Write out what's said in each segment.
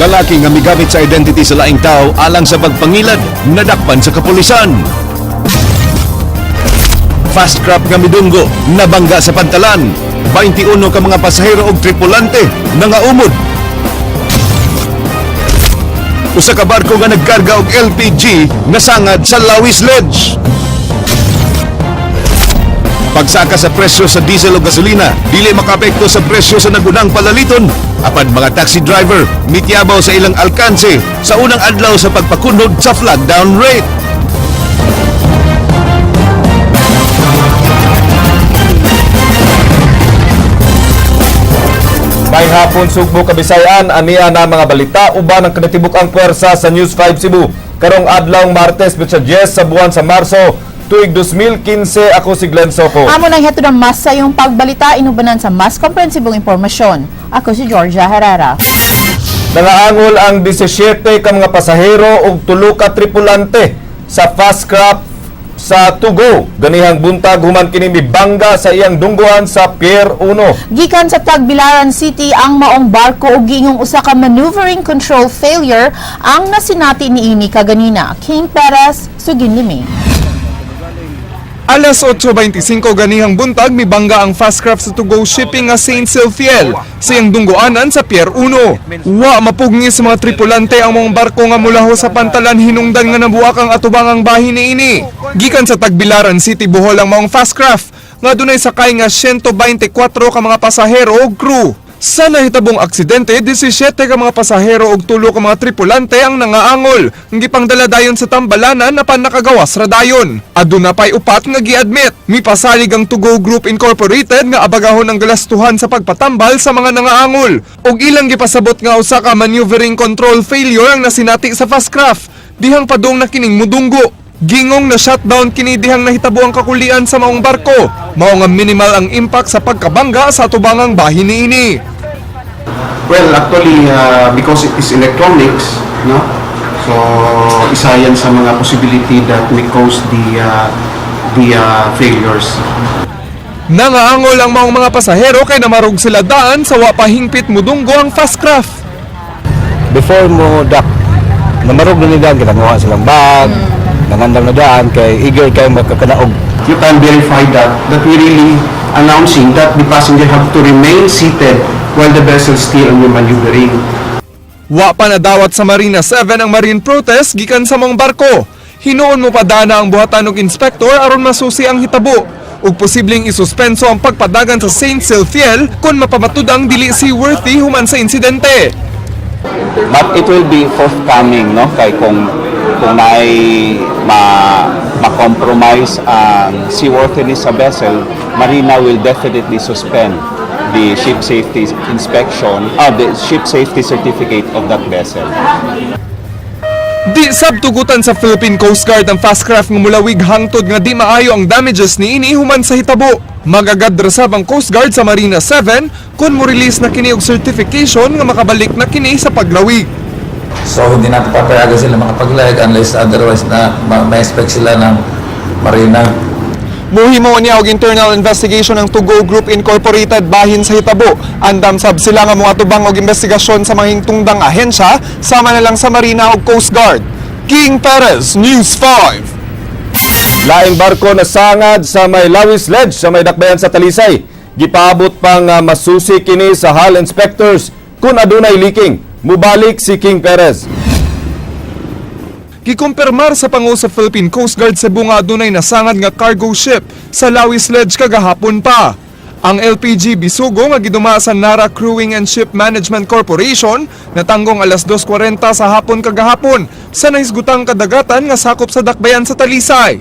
Lalaki nga migamit sa identity sa laing tao alang sa pagpangilad, nadakpan sa kapulisan. Fast craft nga midunggo, nabangga sa pantalan. 21 ka mga pasahero og tripulante nangaumod. Usa ka barko nga nagkarga og LPG nasangad sa Lawis Ledge. Pagsaka sa presyo sa diesel o gasolina, dili makaapekto sa presyo sa nagunang palaliton. Apan mga taxi driver, mitiyabaw sa ilang alkanse sa unang adlaw sa pagpakunod sa flag down rate. May hapon, Sugbo, Kabisayan, ania na mga balita uban ang kinatibuk ang puwersa sa News 5 Cebu. Karong adlaw Martes, petsa 10 sa buwan sa Marso, tuig 2015, ako si Glenn Soco. Amo nang heto ng mas sa iyong pagbalita, inubanan sa mas komprehensibong impormasyon. Ako si Georgia Herrera. Nangaangol ang 17 ka mga pasahero ug tulo ka tripulante sa fast craft sa Tugo. Ganihang buntag human kini mibangga sa iyang dungguan sa Pier 1. Gikan sa Tagbilaran City ang maong barko ug giingong usa ka maneuvering control failure ang nasinati niini kaganina. King Perez, Sugin Limi. Alas 8:25 ganihang buntag, mibangga ang fast craft sa to-go shipping nga Saint Sylphiel sa iyang dunggoanan sa Pier 1. Wa mapugni sa mga tripulante ang mga barko nga mulaho sa pantalan hinungdan nga nabuak ang atubangang bahin niini. Gikan sa Tagbilaran City, Bohol ang maong fast craft nga dunay sakay nga 124 ka mga pasahero ug crew. Sa nahitabong aksidente, 17 ka mga pasahero ug tulo ka mga tripulante ang nangaangol. Ang gipangdala dayon sa tambalanan apan nakagawas ra dayon. Aduna pay upat nga giadmit. Mipasalig ang Tugo Group Incorporated nga abagahon ang galastuhan sa pagpatambal sa mga nangaangol. Ug ilang gipasabot nga usa ka maneuvering control failure ang nasinati sa fast craft. Dihang padung na kining mudunggo. Gingong na shutdown kini dihang nahitabo ang kakulian sa maong barko. Mao nga minimal ang impact sa pagkabangga sa tubangang bahin niini. Well, actually, because it is electronics, no? So, isa yan sa mga possibility that may cause the failures. Nangaangol ang maong mga pasahero kay namarog sila daan sa wa pa hingpit mudunggo ang fast craft. Before mo dak namarog na nila kita nguha silang bag, nangandam na daan kay eager kay makakanaog. You can verify that we really announcing that the passenger have to remain seated while the vessel still on the maneuvering. Wa pa nadawat sa Marina 7 ang marine protest gikan sa maong barko. Hinuon mo padana ang buhatan og inspector aron masusi ang hitabo ug posibleng isuspenso ang pagpadagan sa Saint Sylphiel kung mapamatud-ang dili seaworthy human sa insidente. But it will be forthcoming, no, kay kung naay ma ma-compromise ang seaworthiness sa vessel, Marina will definitely suspend the ship safety inspection, the ship safety certificate of that vessel. Di sab tugutan sa Philippine Coast Guard ang fast craft nga mulawig hangtod nga di maayo ang damages niini human sa hitabo. Magagad ra sab ang Coast Guard sa Marina 7 kung mo-release na kini og certification nga makabalik na kini sa paglawig. So hindi natin papayagan sila makapaglayag unless otherwise na ma-inspect sila ng marina. Muhimo niya og internal investigation ang Tugo Group Incorporated bahin sa hitabo. Andam sab sila nga moatubang og investigasyon sa mga hingtungdang ahensya sama na lang sa Marina ug Coast Guard. King Perez, News 5. Laing barko na sangad sa may Lawis Ledge sa may dakbayan sa Talisay. Gipaabot pang masusi kini sa hull inspectors kung adunay leaking. Mubalik si King Perez. Gikumpirmar sa pangu sa Philippine Coast Guard Cebu nga adunay nasangad nga cargo ship sa Lawis Ledge kagahapon pa. Ang LPG Bisugo nga giduma sa Nara Crewing and Ship Management Corporation natanggong alas 2:40 sa hapon kagahapon sa nahisgutang kadagatan nga sakop sa dakbayan sa Talisay.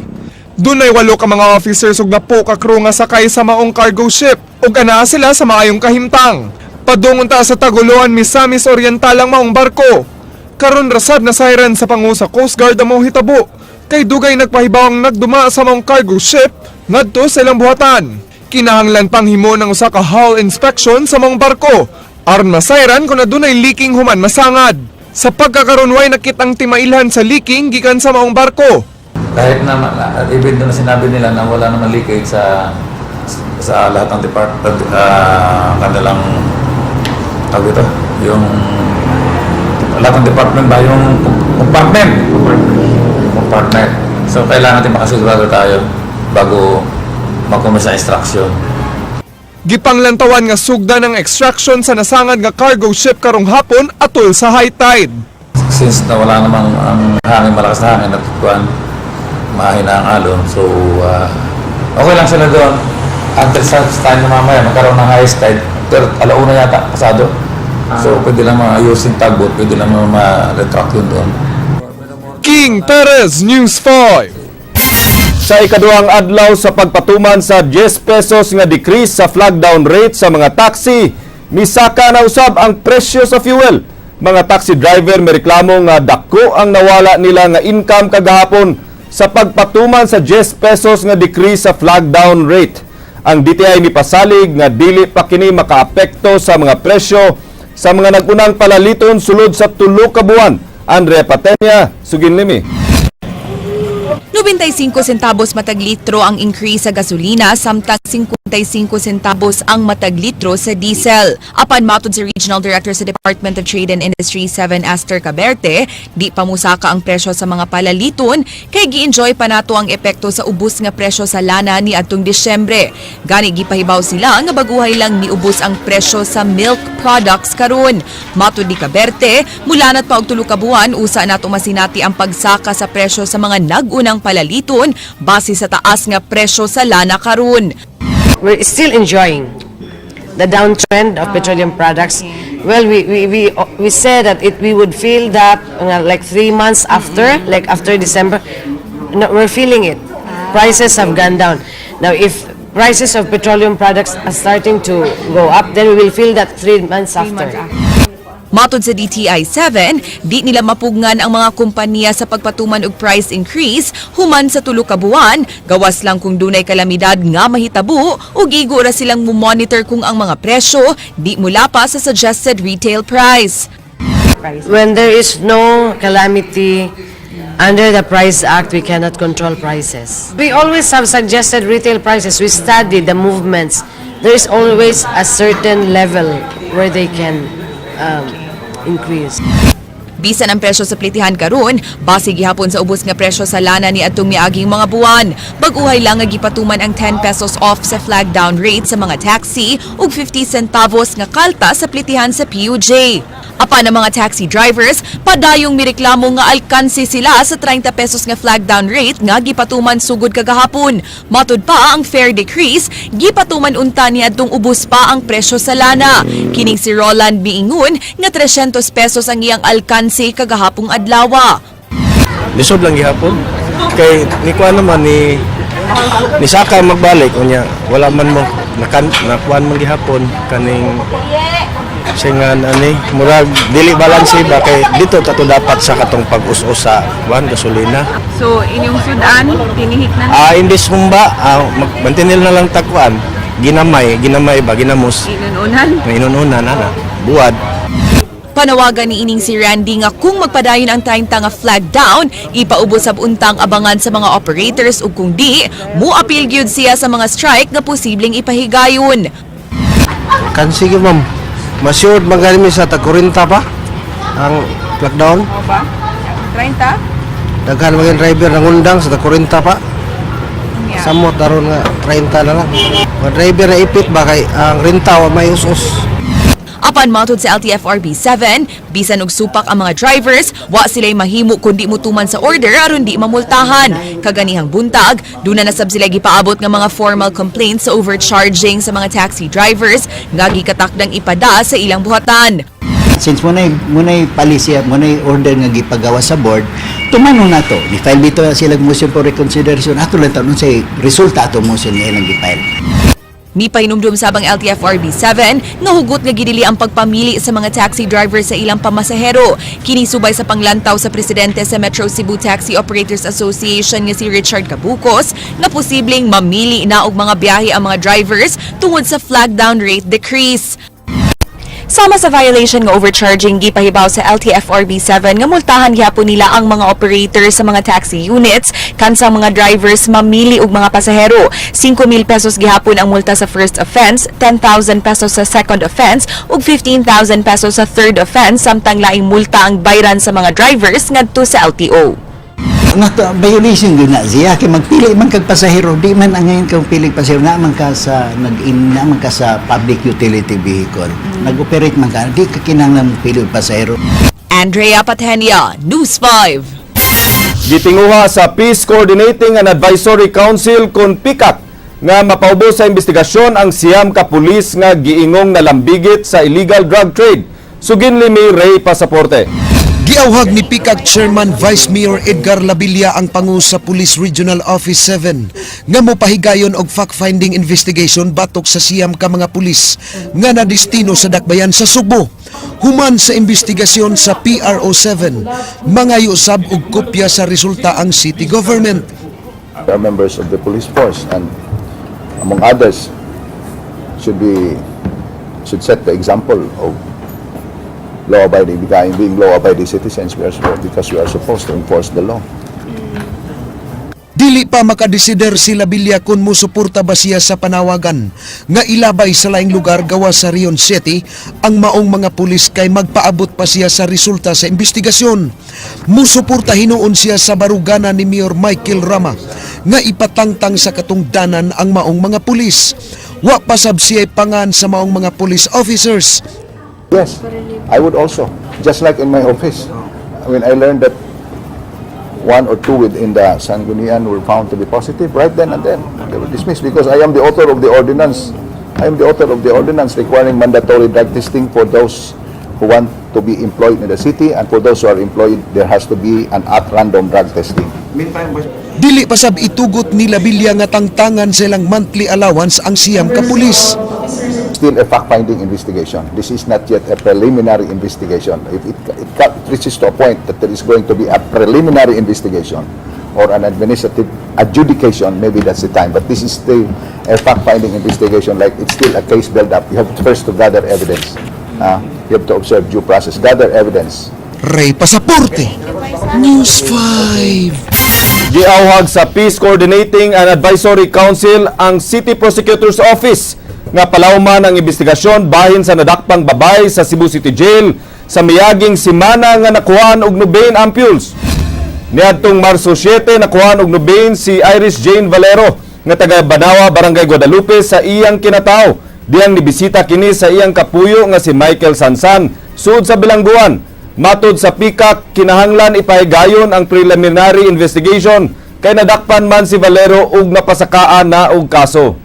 Dunay walo ka mga officers ug napo ka crew nga sakay sa maong cargo ship ug anaa sila sa maayong kahimtang. Padungon ta sa Tagoloan, Misamis Oriental ang maong barko. Karon rasad na siren sa pangu sa Coast Guard ang maong hitabo kay dugay nagpahibaw ang nagduma sa maong cargo ship ngadto sa ilang buhatan. Kinahanglan pang himo ng usa ka hull inspection sa maong barko aron masayran kung adunay leaking human masangad. Sa pagkakaron, way nakitang timailhan sa leaking gikan sa maong barko. Kahit na, even doon na sinabi nila na wala naman leakage sa lahat ng department, kanilang tawag ito, yung Lahat ng department ba yung compartment? Compartment. So, kailangan natin makasigurado tayo bago mag-commence ang extraction. Gipanglantawan nga sugdan ang extraction sa nasangad nga cargo ship karong hapon atol sa high tide. Since na wala namang ang hangin, malakas na hangin, at kuwan, mahina ang alon. So, okay lang sila doon. Until such time na mamaya, magkaroon ng highest tide. Pero alauna yata, pasado. So, pwede lang maayos yung tugboat, pwede lang ma-retract yun doon. King Perez, News 5. Sa ikaduhang adlaw sa pagpatuman sa 10 pesos nga decrease sa flag down rate sa mga taxi, misaka na usab ang presyo sa fuel. Mga taxi driver mereklamo nga dako ang nawala nila nga income kagahapon sa pagpatuman sa 10 pesos nga decrease sa flag down rate. Ang DTI mipasalig nga dili pa kini makaapekto sa mga presyo sa mga nagunang palaliton sulod sa 3 ka buwan. Andrea Patenya, Suginlimi. 95 centavos matag litro ang increase sa gasolina samtang 55 centavos ang matag litro sa diesel. Apan matod sa Regional Director sa Department of Trade and Industry 7 Aster Caberte, di pa musaka ang presyo sa mga palaliton kay gi-enjoy pa nato ang epekto sa ubos nga presyo sa lana ni adtong Disyembre. Gani gipahibaw sila nga baguhay lang niubos ang presyo sa milk products karon. Matod ni Caberte, mula na't pa og 3 ka buwan usa nato masinati ang pagsaka sa presyo sa mga nag-unang palaliton base sa taas nga presyo sa lana karon. We're still enjoying the downtrend of petroleum products. Well, we said that we would feel that like 3 months after, like after December. No, we're feeling it. Prices have gone down. Now, if prices of petroleum products are starting to go up, then we will feel that 3 months after. Matod sa DTI 7, di nila mapugngan ang mga kumpanya sa pagpatuman og price increase human sa 3 ka buwan, gawas lang kung dunay kalamidad nga mahitabo ug igo ra silang mo-monitor kung ang mga presyo di mulapa sa suggested retail price. When there is no calamity, under the Price Act, we cannot control prices. We always have suggested retail prices. We study the movements. There is always a certain level where they can increase. Bisan ang presyo sa plitihan karon, base gihapon sa ubos nga presyo sa lana ni adtong miaging mga buwan. Bag-uhay lang nga gipatuman ang 10 pesos off sa flag down rate sa mga taxi ug 50 centavos nga kalta sa plitihan sa PUJ. Apan ang mga taxi drivers, padayong mireklamo nga alkanse sila sa 30 pesos nga flag down rate nga gipatuman sugod kagahapon. Matud pa, ang fare decrease, gipatuman unta ni adtong ubos pa ang presyo sa lana. Kining si Roland miingon nga 300 pesos ang iyang alkanse kagahapong adlawa. Lisod lang gihapon. Kay ni kuan naman ni saka magbalik unya wala man mo nakan nakuan man gihapon kaning singan ani murag dili balanse ba kay dito ta to dapat sa katong pag-us-us sa kuan gasolina. So, inyong sudan, tinihik na? Ah, imbes humba, magmantinil na lang takuan. Ginamay, ginamay ba, ginamos. Inununan. May inununan ana. Buwad. Panawagan ni ining si Randy nga kung magpadayon ang 30 nga flag down, ipaubos sab untang abangan sa mga operators ug kung di, muapil gyud siya sa mga strike nga posibleng ipahigayon. Kan sige, ma'am. Masyod magaling mi sa tag 40 pa ang lockdown. O ba? 30? Daghan mga driver nangundang sa tag 40 pa. Samot daron nga 30 na lang. Mga driver na ipit ba kay ang renta wa may us-us. Apan matod sa LTFRB 7, bisan og supak ang mga drivers, wa sila'y mahimo kundi mutuman sa order aron di mamultahan. Kaganihang buntag, duna na sab sila gipaabot nga mga formal complaints sa overcharging sa mga taxi drivers nga gikatakdang ipada sa ilang buhatan. Since muna'y policy, muna'y order nga gipagawa sa board, tumanon na to. Ni-file dito sila motion for reconsideration. Ato lang tanon sa resulta ato motion nga ilang gi-file. Mipahinumdum sabang LTFRB 7 nga hugot nga gidili ang pagpamili sa mga taxi driver sa ilang pamasahero. Kini subay sa panglantaw sa presidente sa Metro Cebu Taxi Operators Association nga si Richard Cabucos nga posibleng mamili na og mga biyahe ang mga drivers tungod sa flag down rate decrease. Sama sa violation nga overcharging, gipahibaw sa LTFRB 7 nga multahan gihapon nila ang mga operator sa mga taxi units kansang mga drivers mamili og mga pasahero. 5,000 pesos gihapon ang multa sa first offense, 10,000 pesos sa second offense ug 15,000 pesos sa third offense, samtang laing multa ang bayran sa mga drivers ngadto sa LTO. Nga to, violation gyud na siya kay magpili man kag pasahero, di man ang ngayon kang pili pasahero, na man ka sa nag na man ka sa public utility vehicle, nag-operate man ka, di ka kinahanglan pili og pasahero. Andrea Patenia, News 5. Gitinguha sa Peace Coordinating and Advisory Council kon PICAC nga mapaubos sa investigasyon ang 9 ka pulis nga giingong nalambigit sa illegal drug trade. Suginli mi Ray Pasaporte. Giawhag ni PICAC Chairman Vice Mayor Edgar Labilla ang pangu sa Police Regional Office 7 nga mopahigayon og fact-finding investigation batok sa 9 ka mga pulis nga nadestino sa dakbayan sa Sugbo. Human sa investigasyon sa PRO 7, mangayo sab og kopya sa resulta ang city government. There are members of the police force and, among others, should set the example of law abiding, being law abiding citizens. We are because we are supposed to enforce the law. Dili pa makadesider si Labilla kung musuporta ba siya sa panawagan nga ilabay sa laing lugar gawa sa Region City ang maong mga pulis kay magpaabot pa siya sa resulta sa investigasyon. Musuporta hinuon siya sa barugana ni Mayor Michael Rama nga ipatangtang sa katungdanan ang maong mga pulis. Wa pa sab siya pangan sa maong mga police officers. Yes, I would also. Just like in my office. When I learned that one or two within the Sanggunian were found to be positive, right then and then, they were dismissed because I am the author of the ordinance. I am the author of the ordinance requiring mandatory drug testing for those who want to be employed in the city, and for those who are employed, there has to be an at-random drug testing. Dili pa sab itugot ni Labilla nga tangtangan silang monthly allowance ang 9 ka pulis. Still a fact-finding investigation. This is not yet a preliminary investigation. If it reaches to a point that there is going to be a preliminary investigation or an administrative adjudication, maybe that's the time. But this is still a fact-finding investigation, like it's still a case build-up. You have first to gather evidence. You have to observe due process, gather evidence. Ray Pasaporte, News 5. Giawhag sa Peace Coordinating and Advisory Council ang City Prosecutor's Office nga palawman ang investigasyon bahin sa nadakpang babay sa Cebu City Jail sa miaging simana nga nakuhaan og Nubain ampules. Niadtong Marso 7, nakuhaan og Nubain si Iris Jane Valero nga taga Banawa, Barangay Guadalupe sa iyang kinatao. Diyang nibisita kini sa iyang kapuyo nga si Michael Sansan sud sa bilangguan. Matod sa PICAC, kinahanglan ipahigayon ang preliminary investigation kay nadakpan man si Valero ug napasakaan na og kaso.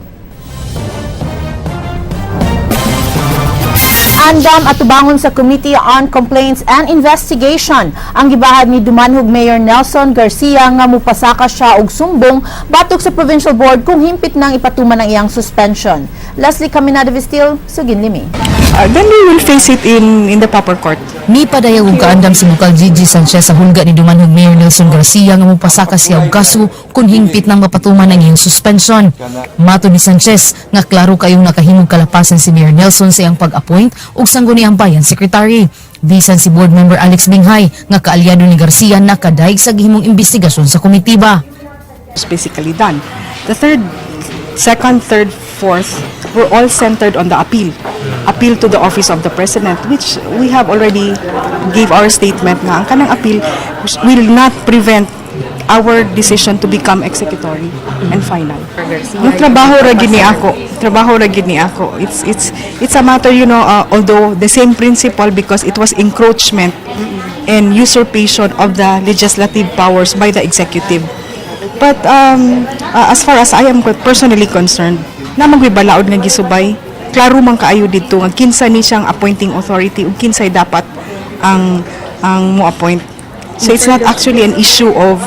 Andam atubangon sa Committee on Complaints and Investigation ang gibahad ni Dumanhog Mayor Nelson Garcia nga mupasaka siya og sumbong batok sa Provincial Board kung himpit nang ipatuman ang iyang suspension. Leslie Caminada Vistil, Suginlimi. Then we will face it in the proper court. Ni padayag og kaandam si Bukal Gigi Sanchez sa hulga ni Dumanhog Mayor Nelson Garcia nga mopasaka siya og kaso kung hingpit nang mapatuman ang iyang suspension. Matod ni Sanchez nga klaro kayong nakahimong kalapasan si Mayor Nelson sa iyang pag-appoint og Sangguniang Bayan Secretary. Bisan si board member Alex Binghay nga kaalyado ni Garcia nakadayeg sa gihimong investigasyon sa komitiba. It's basically done. The third, second, third, fourth were all centered on the appeal. Appeal to the office of the president, which we have already gave our statement nga ang kanang appeal will not prevent our decision to become executory and final. Yung trabaho ra gid ni ako, trabaho ra gid ni ako. It's a matter, although the same principle because it was encroachment and usurpation of the legislative powers by the executive. But as far as I am personally concerned, naa man balaod nga gisubay. Klaro man kaayo didto nga kinsa ni siyang appointing authority ug kinsay dapat ang mo-appoint. So it's not actually an issue of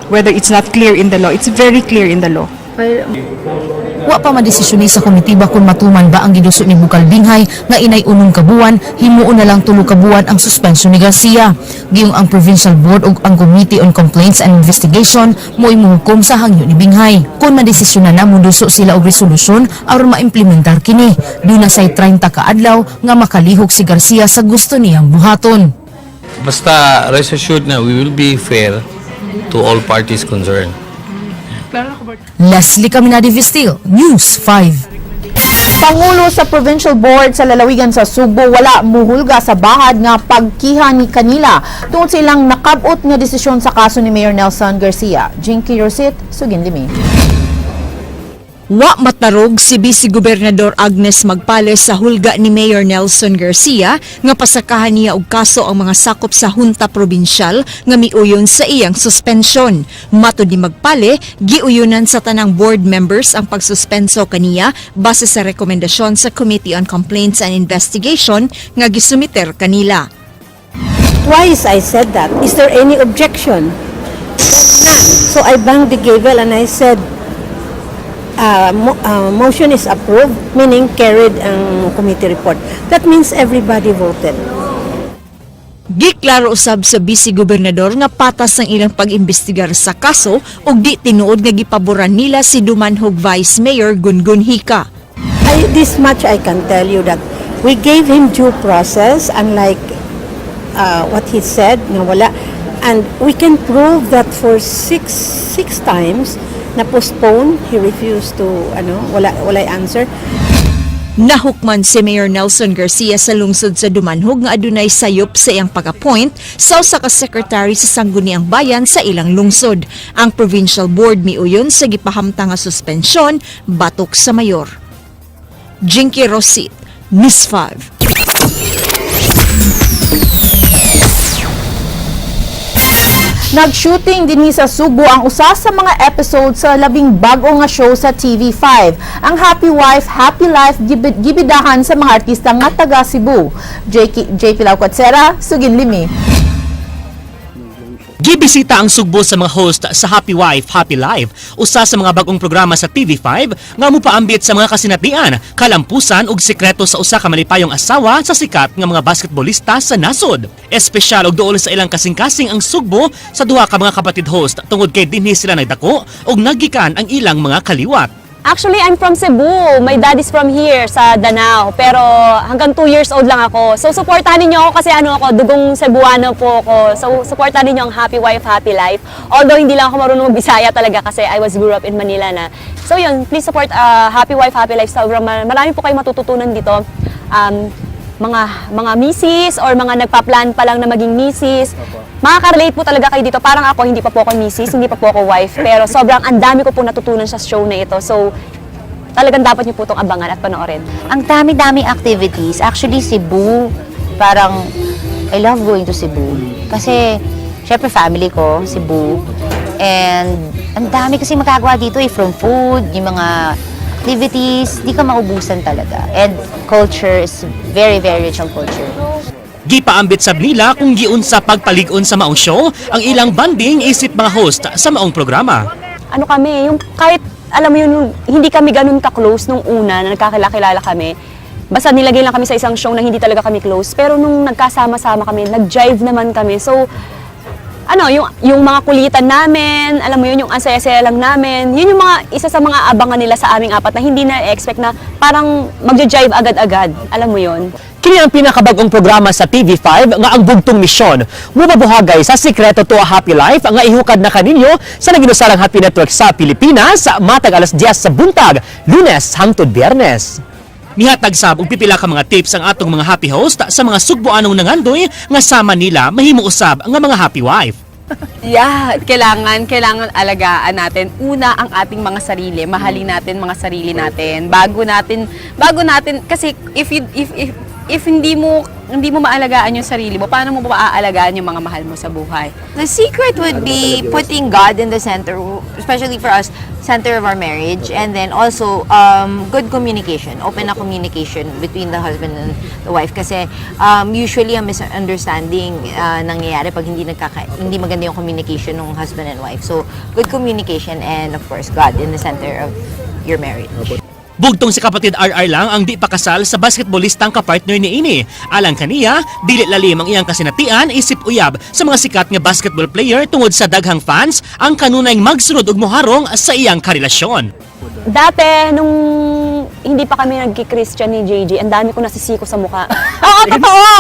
whether it's not clear in the law. It's very clear in the law. Wa pa madesisyon sa komitiba kung matuman ba ang giduso ni Bukal Binghay nga inay 6 ka buwan, himuon na lang 3 ka buwan ang suspension ni Garcia. Gayong ang Provincial Board ug ang Committee on Complaints and Investigation mo'y muhukom sa hangyo ni Binghay. Kung madesisyon na, muduso sila og resolusyon aron maimplementar kini. Duna say 30 ka adlaw nga makalihok si Garcia sa gusto niyang buhaton. Basta rest assured na we will be fair to all parties concerned. Leslie Caminadi Vistil, News 5. Pangulo sa Provincial Board sa lalawigan sa Sugbo wala muhulga sa bahad nga pagkiha ni kanila tungod sa ilang nakab-ot nga desisyon sa kaso ni Mayor Nelson Garcia. Jinky Rosit, sugin limi. Wa matarog si Vice Gobernador Agnes Magpales sa hulga ni Mayor Nelson Garcia nga pasakahan niya og kaso ang mga sakop sa Junta Probinsyal nga miuyon sa iyang suspensyon. Matod ni Magpale, giuyunan sa tanang board members ang pagsuspenso kaniya base sa rekomendasyon sa Committee on Complaints and Investigation nga gisumiter kanila. Twice I said that. Is there any objection? None. So I banged the gavel and I said, "Motion is approved," meaning carried ang committee report. That means everybody voted. Giklaro usab sa Vice Gobernador nga patas ang ilang pag-imbestigar sa kaso ug di tinuod nga gipaboran nila si Dumanhog Vice Mayor Gungun Hika. This much I can tell you, that we gave him due process, unlike what he said nga wala. And we can prove that for six times na postpone, he refused to, ano, wala answer. Nahukman si Mayor Nelson Garcia sa lungsod sa Dumanhog nga adunay sayop sa iyang pag-appoint sa usa ka secretary sa Sangguniang Bayan sa ilang lungsod. Ang provincial board miuyon sa gipahamtang nga suspensyon batok sa mayor. Jinky Rosit, News 5. Nag-shooting dinhi sa Sugbo ang usa sa mga episode sa labing bag-o nga show sa TV5. Ang Happy Wife, Happy Life, gibidahan sa mga artista nga taga Cebu. JK, JP Laucatsera, sugin limi. Gibisita ang Sugbo sa mga host sa Happy Wife, Happy Life, usa sa mga bagong programa sa TV5 nga mupaambit sa mga kasinatian, kalampusan ug sikreto sa usa ka malipayong asawa sa sikat nga mga basketballista sa nasod. Espesyal og duol sa ilang kasing-kasing ang Sugbo sa duha ka mga kapatid host tungod kay dinhi sila nagdako ug nagikan ang ilang mga kaliwat. Actually, I'm from Cebu. My dad is from here sa Danao. Pero hanggang 2 years old lang ako. So, supportahan ninyo ako kasi ano ako, dugong Cebuano po ako. So, supportahan ninyo ang Happy Wife, Happy Life. Although, hindi lang ako marunong magbisaya talaga kasi I was grew up in Manila na. So, yun, please support Happy Wife, Happy Life. Sobrang marami po kayong matututunan dito. Mga misis or mga nagpa-plan pa lang na maging misis. Makaka-relate po talaga kayo dito. Parang ako, hindi pa po ako misis, hindi pa po ako wife. Pero sobrang ang dami ko po natutunan sa show na ito. So, talagang dapat niyo po itong abangan at panoorin. Ang dami-daming activities. Actually, Cebu, parang, I love going to Cebu. Kasi, syempre family ko, Cebu. And, ang dami kasi magagawa dito eh, from food, yung mga activities, di ka maubusan talaga. And culture is very, very rich ang culture. Gipaambit sab nila kung giunsa pagpalig-on sa maong show ang ilang bonding isip mga host sa maong programa. Ano kami, yung kahit, alam mo yun, hindi kami ganun ka-close nung una na nagkakilala kami. Basta nilagay lang kami sa isang show na hindi talaga kami close. Pero nung nagkasama-sama kami, nag-jive naman kami. So, ano, yung mga kulitan namin, alam mo yun, yung asaya-saya lang namin, yun yung mga, isa sa mga abangan nila sa aming apat na hindi na-expect na parang magja-jive agad-agad. Alam mo yun? Kini ang pinakabagong programa sa TV5 nga ang bugtong misyon mubabuhagay sa sikreto to a happy life nga ihukad na kaninyo sa naginusarang Happy Network sa Pilipinas matag alas 10 sa buntag, Lunes hangtod Biyernes. Nihatag sab og pipila ka mga tips ang atong mga happy host sa mga sugboanong nangandoy nga sama nila mahimo usab nga mga happy wife. Yeah, kailangan alagaan natin. Una, ang ating mga sarili. Mahalin natin mga sarili natin. Bago natin, kasi if, you, if hindi mo maalagaan yung sarili mo, paano mo ba maaalagaan yung mga mahal mo sa buhay? The secret would be putting God in the center, especially for us, center of our marriage, and then also good communication, open na communication between the husband and the wife. Kasi usually ang misunderstanding nangyayari pag hindi maganda yung communication ng husband and wife. So good communication and, of course, God in the center of your marriage. Bugtong si kapatid RR lang ang di pa kasal sa basketballistang kapartner ni ini. Alang kaniya, dili lalim ang iyang kasinatian isip uyab sa mga sikat nga basketball player tungod sa daghang fans ang kanunay magsunod og moharong sa iyang karelasyon. Dati, nung hindi pa kami nagki-Christian ni JJ, ang dami ko nasisiko sa mukha. Oo, totoo!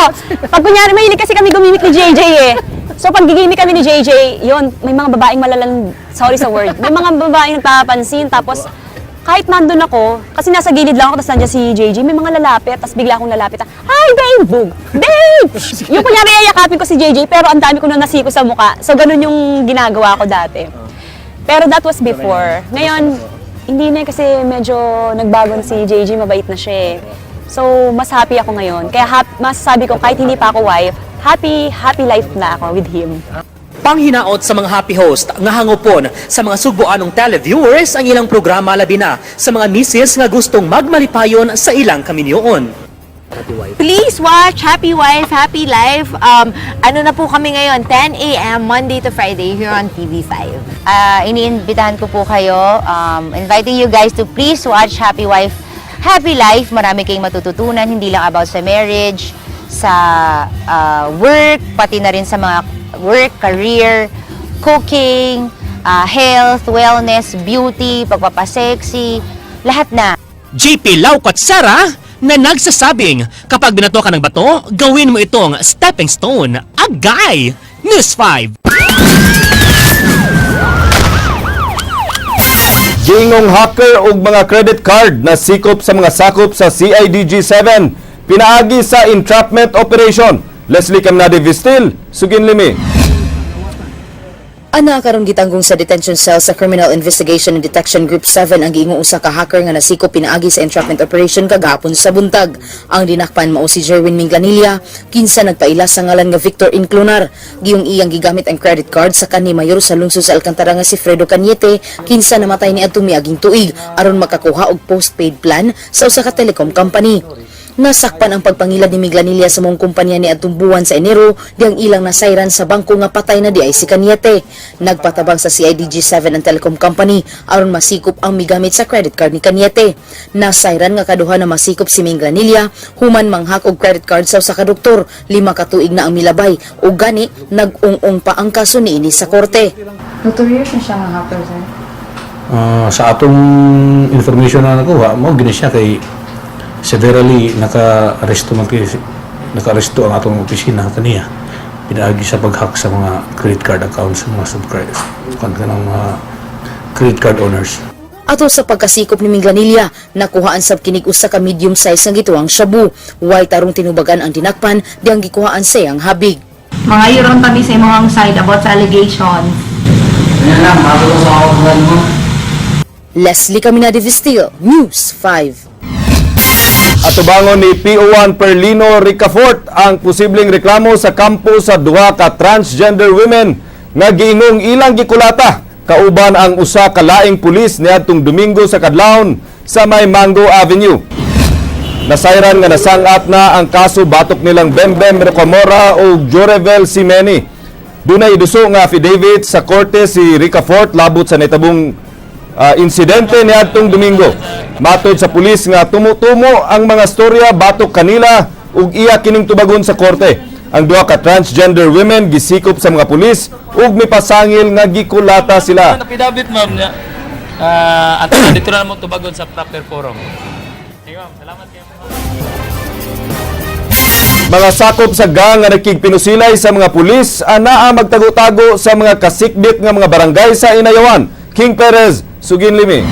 Pag kunyari, mahilig kasi kami gumimik ni JJ eh. So pag gigimik kami ni JJ, yun, may mga babaeng malalang, sorry sa word, may mga babaeng nagpapansin, tapos kahit nandun ako, kasi nasa gilid lang ako, tapos nandiyan si JJ, may mga lalapit, tapos bigla akong lalapit, "Hi, babe! Bug! Babe!" Yung kunyari, yayakapin ko si JJ, pero ang dami ko na nasiko sa mukha. So, ganun yung ginagawa ko dati. Pero that was before. Ngayon, hindi na kasi medyo nagbago na si JJ, mabait na siya eh. So, mas happy ako ngayon. Kaya mas sabi ko, kahit hindi pa ako wife, happy, happy life na ako with him. Panghinaot sa mga happy host nga hangupon sa mga sugboanong televiewers ang ilang programa, labi na sa mga misis nga gustong magmalipayon sa ilang kaminyoon. Please watch Happy Wife, Happy Life. Ano na po kami ngayon, 10 a.m. Monday to Friday here on TV5. Iniimbitahan ko po kayo, inviting you guys to please watch Happy Wife, Happy Life. Marami kayong matututunan, hindi lang about sa marriage, sa work, pati na rin sa mga work, career, cooking, health, wellness, beauty, pagpapasexy, lahat na. JP Laucott Sara na nagsasabing kapag binato ka ng bato, gawin mo itong stepping stone. Agay! News 5. Gingong hacker og mga credit card na sikop sa mga sakop sa CIDG 7 pinaagi sa entrapment operation. Leslie Camnade Vistil, sugin limi. Ana karon gitanggong sa detention cell sa Criminal Investigation and Detection Group 7 ang giingong usa ka hacker nga nasikop pinaagi sa entrapment operation kagahapon sa buntag. Ang dinakpan mao si Jerwin Minglanilla, kinsa nagpaila sa ngalan nga Victor Inclunar. Giyong iyang gigamit ang credit card sa kanhi mayor sa lungsod sa Alcantara nga si Fredo Cañete, kinsa namatay niadtong miaging tuig, aron makakuha og postpaid plan sa usa ka telecom company. Nasakpan ang pagpangilad ni Miglanilla sa maong kumpanya ni adtong buwan sa Enero, diyang ilang nasayran sa bangko nga patay na di ay si Cañete. Nagpatabang sa CIDG 7 ang telecom company aron masikop ang migamit sa credit card ni Cañete. Nasayran nga kaduha na masikop si Minglanilla human manghack og credit card sa usa ka doktor. 5 ka tuig na ang milabay ug gani nag-ung-ung pa ang kaso niini sa korte. Notorious na siya nga hacker, sir. Sa atong information na nakuha, mao gini siya kay severally naka-aresto man kay naka-aresto ang atong opisina kaniya pinaagi sa pag-hack sa mga credit card accounts sa mga subscribers kan kanang mga credit card owners. Ato sa pagkasikop ni Minglanilla, nakuhaan sab kinig usa ka medium size nga gituang shabu. Way tarong tinubagan ang dinakpan diyang gikuhaan sa iyang habig. Mga yuron kami sa imong side about sa allegations. Leslie Caminade Vistil, News 5. Atubangon ni PO1 Perlino Ricafort ang posibleng reklamo sa kampo sa duha ka transgender women nga giingong ilang gikulata kauban ang usa ka laing pulis niadtong Domingo sa kadlawon sa may Mango Avenue. Nasayran nga nasangat na ang kaso batok nilang Bembem Recomora o Jorevel Simeni. Dunay iduso nga affidavit sa korte si Ricafort labot sa nahitabong insidente niadtong Domingo. Matod sa pulis nga tumutumo ang mga storya batok kanila ug iya kining tubagon sa korte. Ang duha ka transgender women gisikop sa mga pulis ug mipasangil nga gikulata sila. Affidavit, ma'am, niya. At dito na mo tubagon sa proper forum. Sige, ma'am, salamat kayo. Mga sakop sa gang nga nakigpinusilay sa mga pulis anaa magtago-tago sa mga kasikbit nga mga barangay sa Inayawan. King Perez, sugin limi.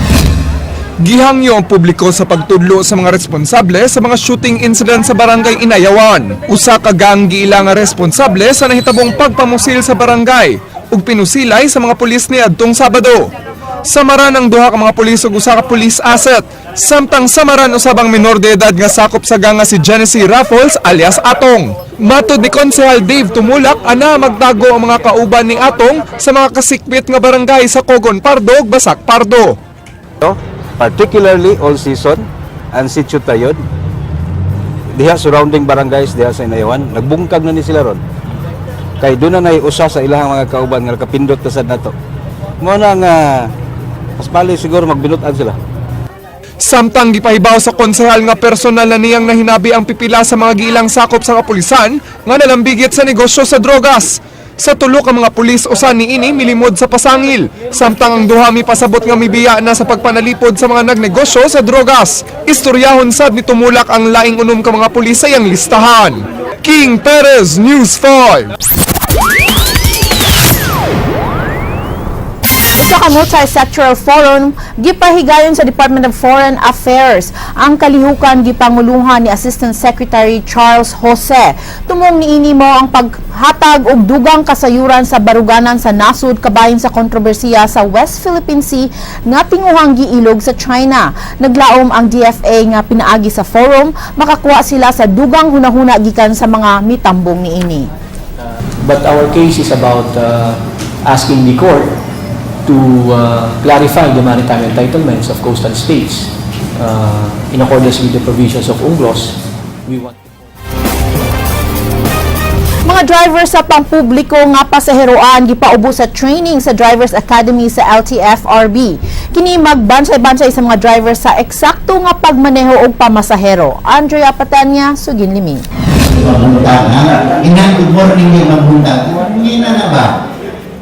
Gihangyo ang publiko sa pagtudlo sa mga responsable sa mga shooting incident sa barangay Inayawan. Usa ka gang giila nga responsable sa nahitabong pagpamusil sa barangay ug pinusilay sa mga pulis niadtong Sabado. Samaran ang duha ka mga pulis ug usa ka police asset. Samtang samaran usab ang minor de edad nga sakop sa gang nga si Genesee Raffles alias Atong. Matod ni Konsehal Dave Tumulak, ana magtago ang mga kauban ni Atong sa mga kasikbit nga barangay sa Cogon Pardo ug Basak Pardo. No? Particularly all season and Sitio Tayod. Diha surrounding barangays diha sa Inayawan, nagbungkag na ni sila ron. Kay doon na usa sa ilahang mga kauban nga nakapindot na sad nato. Mao na nga mas bali siguro magbinutan sila. Samtang gipahibaw sa konsehal nga personal na niyang nahinabi ang pipila sa mga giilang sakop sa kapulisan nga nalambigit sa negosyo sa drogas. Sa tulo ka mga pulis, usa niini milimod sa pasangil. Samtang ang duha mipasabot nga mibiya na sa pagpanalipod sa mga nagnegosyo sa drogas. Istoryahon sad ni tumulak ang laing 6 ka mga pulis sa iyang listahan. King Perez, News 5. Usa ka multi-sectoral forum gipahigayon sa Department of Foreign Affairs. Ang kalihukan gipanguluhan ni Assistant Secretary Charles Jose. Tumong niini mao ang paghatag og dugang kasayuran sa baruganan sa nasud kabahin sa kontrobersiya sa West Philippine Sea nga tinguhang giilog sa China. Naglaom ang DFA nga pinaagi sa forum makakuha sila sa dugang hunahuna gikan sa mga mitambong niini. But our case is about asking the court to clarify the maritime entitlements of coastal states in accordance with the provisions of UNCLOS. We want Mga driver sa pangpubliko nga pasaheroan gipaubo sa training sa Drivers Academy sa LTFRB. Kini magbansay-bansay sa mga driver sa eksakto nga pagmaneho og pamasahero. Andrea Patanya, Sugin Limi. Mabuntag, ha? Inang good morning yung mabuntag. Hindi na na ba?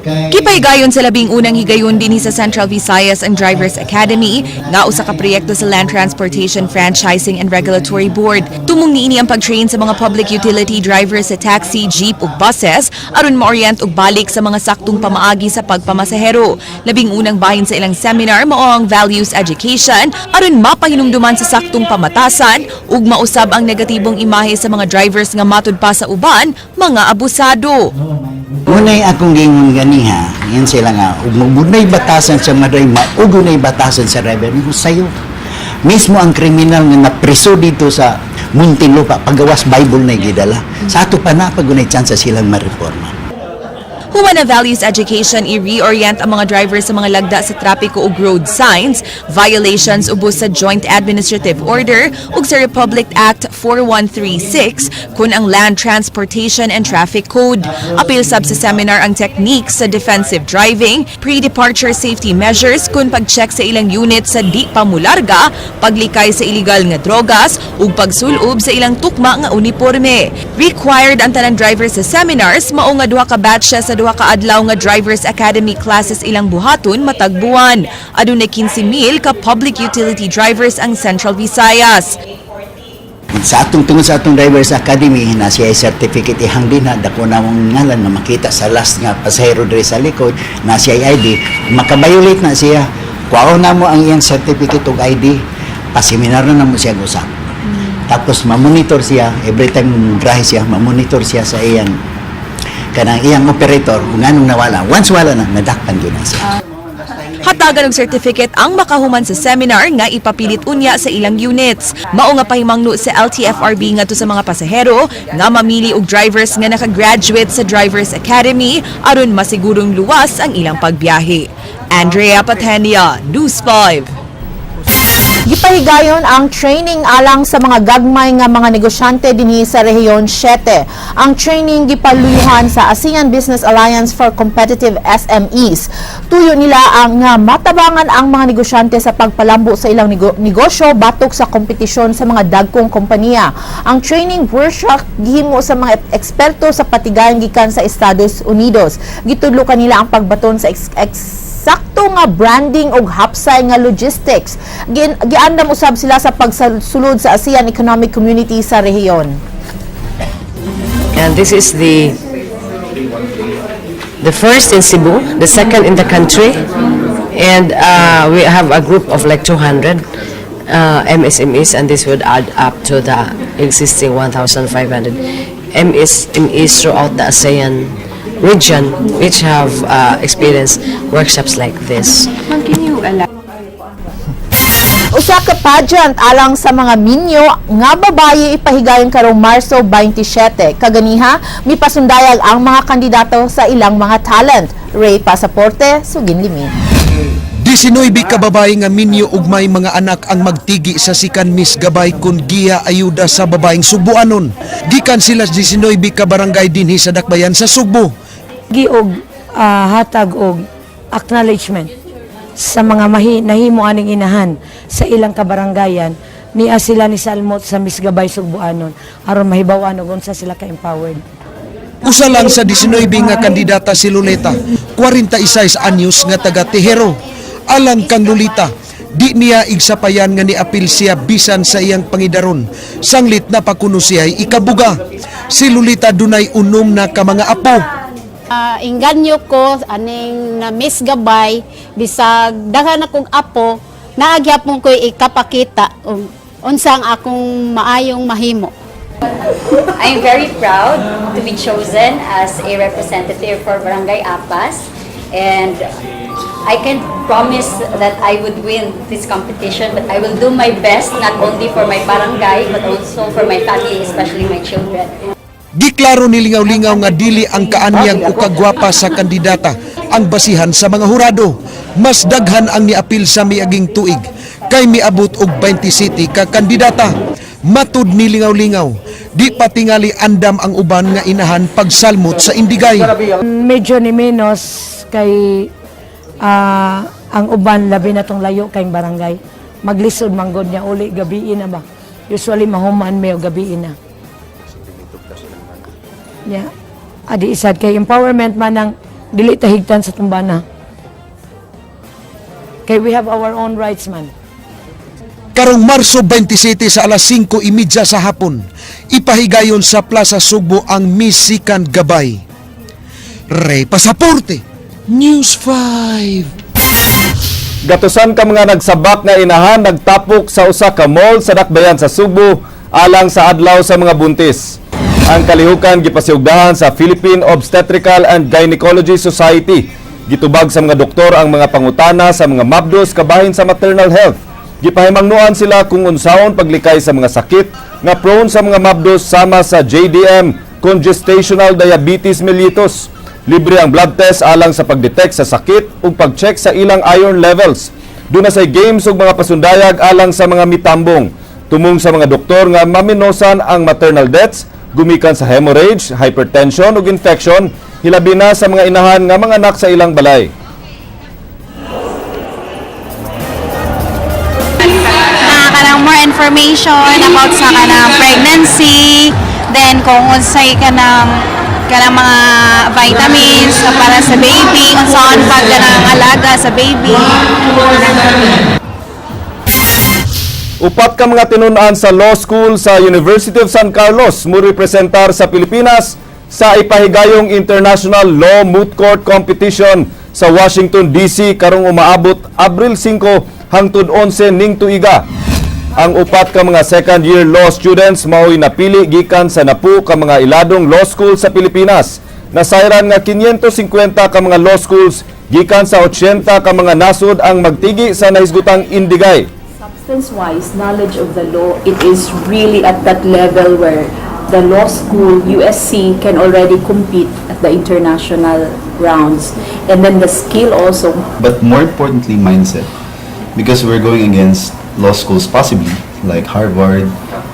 Gipahigayon sa 11 higayon dinhi sa Central Visayas ang Drivers Academy nga usa ka proyekto sa Land Transportation Franchising and Regulatory Board. Tumong niini ang pag-train sa mga public utility drivers sa taxi, jeep ug buses aron maorient og balik sa mga saktong pamaagi sa pagpamasahero. 11 bahin sa ilang seminar mao ang values education aron mapahinumduman sa saktong pamatasan ug mausab ang negatibong imahe sa mga drivers nga matud pa sa uban, mga abusado. Unay akong gingon ganiha, yan sila nga, ug magunay batasan sa mga driver, maugunay batasan sa driver, niyo sayo. Mismo ang kriminal nga napreso dito sa Muntinlupa, pagawas Bible na gidala. Sa ato pa na, pag unay chance silang mareforma. Human na values education, i-reorient ang mga driver sa mga lagda sa trapiko ug road signs, violations ubos sa Joint Administrative Order ug sa Republic Act 4136 kun ang Land Transportation and Traffic Code. Apil sab sa seminar ang techniques sa defensive driving, pre-departure safety measures kun pag-check sa ilang unit sa di pa mularga, paglikay sa illegal nga drogas ug pagsulob sa ilang tukma nga uniforme. Required ang tanang driver sa seminars, mao nga duha ka batch sa 2 ka adlaw nga Drivers Academy classes ilang buhaton matag buwan. Adunay 15,000 ka public utility drivers ang Central Visayas. Sa atong tungod sa atong Drivers Academy na siya ay certificate ihang din na dako na mong ngalan na makita sa last nga pasahero diri sa likod na siya ay ID, makabayolate na siya. Kuhaon na mo ang iyang certificate ug ID, paseminar na namo siya usap. Tapos mamonitor siya every time grahe siya, mamonitor siya sa iyang kanang iyang operator kung anong nawala. Once wala na, nadakpan gyud na siya. Hatagan og certificate ang makahuman sa seminar nga ipapilit unya sa ilang units. Mao nga pahimangno sa LTFRB ngadto sa mga pasahero nga mamili og drivers nga nakagraduate sa Drivers Academy aron masigurong luwas ang ilang pagbiyahe. Andrea Patenia, News 5. Gipahigayon ang training alang sa mga gagmay nga mga negosyante dinhi sa Rehiyon 7. Ang training gipaluyuhan sa ASEAN Business Alliance for Competitive SMEs. Tuyo nila ang nga matabangan ang mga negosyante sa pagpalambo sa ilang negosyo batok sa kompetisyon sa mga dagkong kompanya. Ang training workshop gihimo sa mga eksperto sa patigayon gikan sa Estados Unidos. Gitudlo kanila ang pagbaton sa eksakto nga branding ug hapsay nga logistics. Giandam usab sila sa pagsulod sa ASEAN Economic Community sa rehiyon. And this is the first in Cebu, the second in the country, and we have a group of like 200 MSMEs, and this would add up to the existing 1,500 MSMEs throughout the ASEAN region, which have experienced workshops like this. Usa ka pageant alang sa mga minyo nga babaye ipahigayon karong Marso 27. Kaganiha, mipasundayag ang mga kandidato sa ilang mga talent. Ray Pasaporte, Sugin Limi. 19 ka babae nga minyo ug may mga anak ang magtigi sa Sikan Miss Gabay kun giya ayuda sa babaeng Sugbuanon. Gikan sila 19 ka barangay dinhi sa Dakbayan sa Sugbo. Gi og hatag og acknowledgement Sa mga nahimo aning inahan sa ilang kabaranggayan, niya sila ni salmot sa Miss Gabay Sugbuanon aron mahibaw-an og unsa sila ka-empowered. Usa lang sa 19 nga kandidata si Loleta, 46 anyos nga taga Tejero. Alang kang Lolita, di niya igsapayan nga niapil siya bisan sa iyang pangidaron. Sanglit na pakuno siya ikabuga. Si Lolita dunay 6 na ka mga apo. Inganyo ko aning na Miss Gabay, bisag daghan akong apo, naa gyapon ko ikapakita unsa ang akong maayong mahimo. I'm very proud to be chosen as a representative for Barangay Apas, and I can promise that I would win this competition, but I will do my best not only for my barangay but also for my family, especially my children. Giklaro ni Lingaw-Lingaw nga dili ang kaanyang o kagwapa sa kandidata ang basihan sa mga hurado. Mas daghan ang niapil sa miaging tuig kay miabot og 27 ka kandidata. Matud ni Lingaw-Lingaw, di pa tingali andam ang uban nga inahan pagsalmot sa indigay. Medyo ni menos kay ang uban, labi na tong layo kay barangay. Maglisod manggod niya uli gabi na ba. Usually mahuman may gabi na. Yeah. Adi isad kay empowerment man ang dili tahigtan sa tumbana. Kay we have our own rights man. Karong Marso 27 sa alas 5:30 sa hapon, ipahigayon sa Plaza Sugbo ang Miss Sikan Gabay. Ray Pasaporte, News 5. Gatusan ka mga nagsabak nga inahan nagtapok sa usa ka mall sa Dakbayan sa Sugbo alang sa adlaw sa mga buntis. Ang kalihukan gipasiugdahan sa Philippine Obstetrical and Gynecology Society. Gitubag sa mga doktor ang mga pangutana sa mga mabdos kabahin sa maternal health. Gipahimangnuan sila kung unsaon paglikay sa mga sakit nga prone sa mga mabdos sama sa JDM, congestational diabetes mellitus. Libre ang blood test alang sa pagdetect sa sakit ug pag-check sa ilang iron levels. Duna say games ug mga pasundayag alang sa mga mitambong. Tumong sa mga doktor nga maminosan ang maternal deaths gumikan sa hemorrhage, hypertension ug infection, hilabi na sa mga inahan nga mga anak sa ilang balay. Na kanang more information about sa kanang pregnancy, then kung unsay kanang kanang mga vitamins na para sa baby, unsaon pag kanang alaga sa baby. Upat ka mga tinun-an sa law school sa University of San Carlos mo representar sa Pilipinas sa ipahigayong International Law Moot Court Competition sa Washington DC karong umaabot Abril 5 hangtod 11 ning tuiga. Ang upat ka mga second year law students mao'y napili gikan sa 10 ka mga iladong law school sa Pilipinas. Nasayran nga 550 ka mga law schools gikan sa 80 ka mga nasod ang magtigi sa nahisgutang indigay. Substance-wise, knowledge of the law, it is really at that level where the law school, USC, can already compete at the international rounds. And then the skill also. But more importantly, mindset. Because we're going against law schools possibly, like Harvard,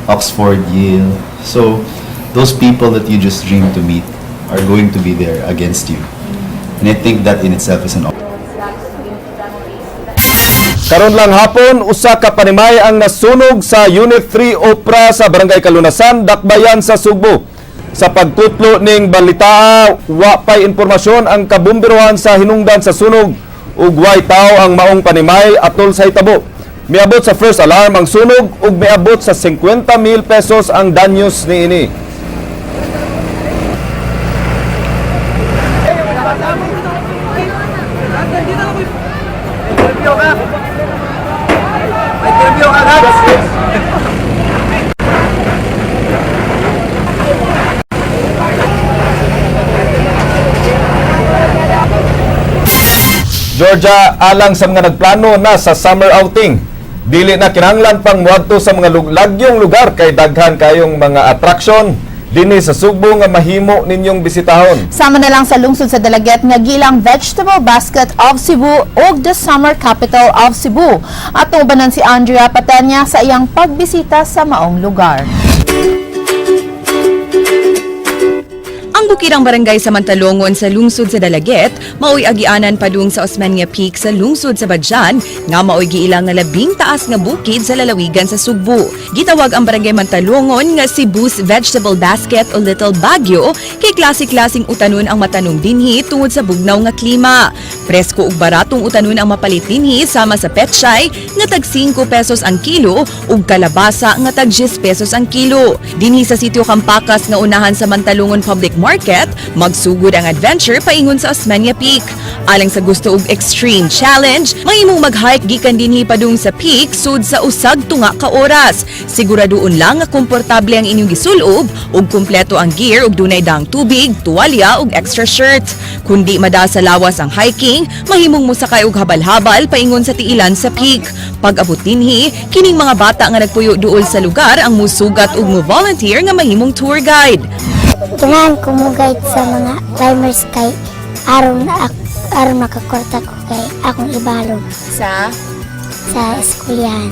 Oxford, Yale. So those people that you just dream to meet are going to be there against you. And I think that in itself is an Karon lang hapon, usa ka panimay ang nasunog sa Unit 3 Opra sa Barangay Kalunasan, Dakbayan sa Sugbo. Sa pagkutlo ning balita, wa pay impormasyon ang kabumberohan sa hinungdan sa sunog ug way tao ang maong panimay atol sa hitabo. Miabot sa first alarm ang sunog ug miabot sa 50 mil pesos ang danyos niini. Georgia, alang sa mga nagplano na sa summer outing, dili na kinahanglan pang muadto sa mga lagyong lugar kay daghan kayong mga attraction dinhi sa Sugbo nga mahimo ninyong bisitahon. Sama na lang sa lungsod sa Dalaguete nga gilang Vegetable Basket of Cebu ug the Summer Capital of Cebu. Atong ubanan si Andrea Patanya sa iyang pagbisita sa maong lugar. Ang Bukirang barangay sa Mantalongon sa lungsod sa Dalaguete, maoy agianan padung sa Osmeña Peak sa lungsod sa Badian, nga maoy giilang nga labing taas nga bukid sa lalawigan sa Sugbo. Gitawag ang barangay Mantalongon nga Cebu's Vegetable Basket o Little Baguio kay klase-klaseng utanon ang matanom dinhi tungod sa bugnaw nga klima. Presko ug baratong utanon ang mapalit dinhi sama sa petchay nga tag 5 pesos ang kilo ug kalabasa nga tag 10 pesos ang kilo. Dinhi sa sitio Kampakas nga unahan sa Mantalongon Public Market, magsugod ang adventure paingon sa Osmeña Peak. Alang sa gusto og extreme challenge, mahimong mag-hike gikan dinhi padung sa peak sud sa usag tunga ka oras. Siguraduon lang nga komportable ang inyong gisulob ug kumpleto ang gear ug dunay daang tubig, tuwalya ug extra shirt. Kundi mada sa lawas ang hiking, mahimong mosakay og habal-habal paingon sa tiilan sa peak. Pag-abot dinhi, kining mga bata nga nagpuyo duol sa lugar ang musugat ug mo volunteer nga mahimong tour guide. Ganahan ko mo guide sa mga climbers kay aron aron makakwarta ko kay akong ibalog sa eskwelahan.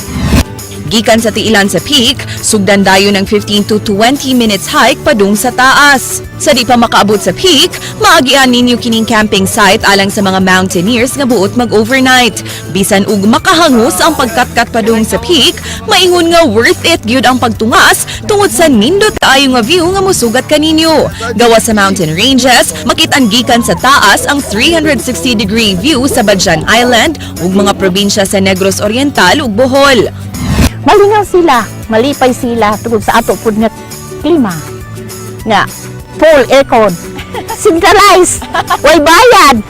Gikan sa tiilan sa peak, sugdan dayon ng 15 to 20 minutes hike padung sa taas. Sa di pa makaabot sa peak, maagian ninyo kining camping site alang sa mga mountaineers nga buot mag-overnight. Bisan og makahangos ang pagkatkat padung sa peak, maingon nga worth it gyud ang pagtungas tungod sa nindot kaayo nga view nga musugat kaninyo. Gawas sa mountain ranges, makit-an gikan sa taas ang 360-degree view sa Badian Island ug mga probinsya sa Negros Oriental ug Bohol. Malingaw sila, malipay sila tungod sa ato pud nga klima. Nga full aircon, centralized, way bayad.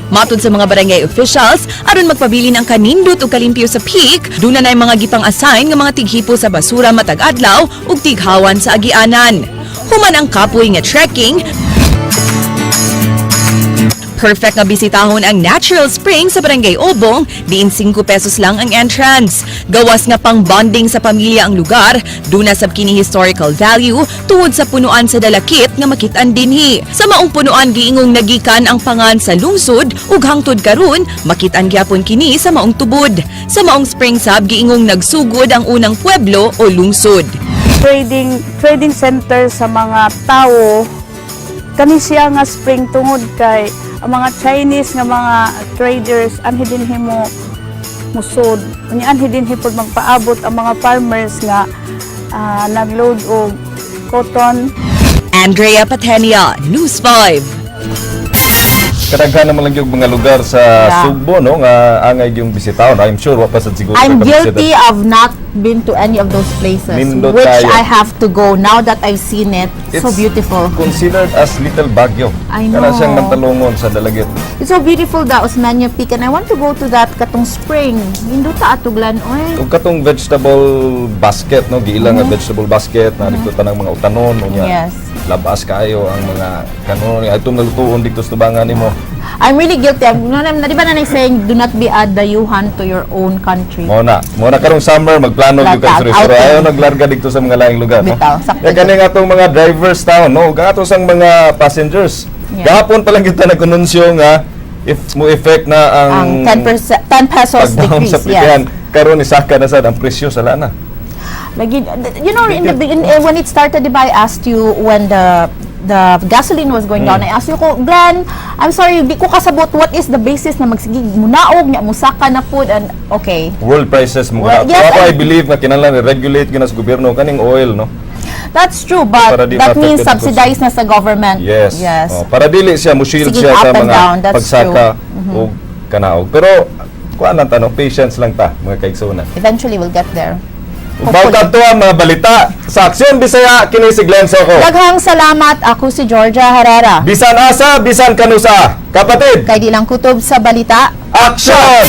Matod sa mga barangay officials, aron magpabilin ang kanindot ug kalimpyo sa peak, duna na mga gipang-assign nga mga tighipo sa basura matag adlaw ug tighawan sa agianan. Human ang kapoy nga trekking, perfect nga bisitahon ang natural spring sa Barangay Obong, diin 5 pesos lang ang entrance. Gawas nga pang bonding sa pamilya ang lugar, duna sab kini historical value tungod sa punuan sa Dalakit nga makit-an dinhi. Sa maong punuan giingong nagikan ang pangan sa lungsod ug hangtod karon makit-an gyapon kini sa maong tubod. Sa maong spring sab giingong nagsugod ang unang pueblo o lungsod. Trading trading center sa mga tao kani siya nga spring tungod kay ang mga Chinese nga mga traders anhi dinhi mo musod, unya anhi dinhi pod magpaabot ang mga farmers nga nagload og cotton. Andrea Patenia, News 5. Kadaghan naman lang yung mga lugar sa Sugbo, no, nga angay yung bisitahon. I'm sure wa pa sad siguro I'm ka bisita. guilty of not been to any of those places, Nindot which tayo. I have to go now that I've seen it. So It's beautiful. considered as Little Baguio. I Kana know. siyang Mantalongon sa Dalaguete. It's so beautiful, the Osmeña Peak, and I want to go to that katong spring. Nindot atuglan oy. Ug katong vegetable basket, no, giila nga vegetable basket na dito tanang mga utanon unya. Labas kaayo ang mga kanon atong nalutuon dito sa tubangan nimo. I'm really guilty. I'm, no, no, di ba na saying, do not be a dayuhan to your own country? Mo na. Mo na karong summer magplano gyud kay Latag, Suri. Pero outing. ayaw naglarga dito sa mga laing lugar, no. Bitaw, sakto. Kaya kani nga atong mga drivers taon, no, ug ato sang mga passengers. Gahapon pa lang kita nag-anunsyo nga if mo effect na ang Ang 10%, 10 pesos pagdown decrease. sa plitihan. Karon isaka na sad ang presyo sa lana. Lagi, when it started, di ba, I asked you when the gasoline was going down, I asked you ko, "Glenn, I'm sorry, di ko kasabot what is the basis na magsige munaog, nya musaka na pud," and okay. World prices mo. Well, Well, yes, ako I believe nga kinahanglan i-regulate gyud na sa gobyerno kaning oil, no. That's true, but Para di that means ma-affected ang subsidized na sa government. Yes. Yes. Oh, para dili siya mo shield Sige, siya up sa and mga down, that's pagsaka true. O kanaog. Pero kuan lang ta, no, patience lang ta, mga kaigsuonan. Eventually, we'll get there. Ug bawtad to ang mga balita sa Aksyon Bisaya, kini si Glenn Soco. Daghang salamat. Ako si Georgia Herrera. Bisan asa, bisan kanusa. Kapatid, Kay di lang kutob sa balita. Action!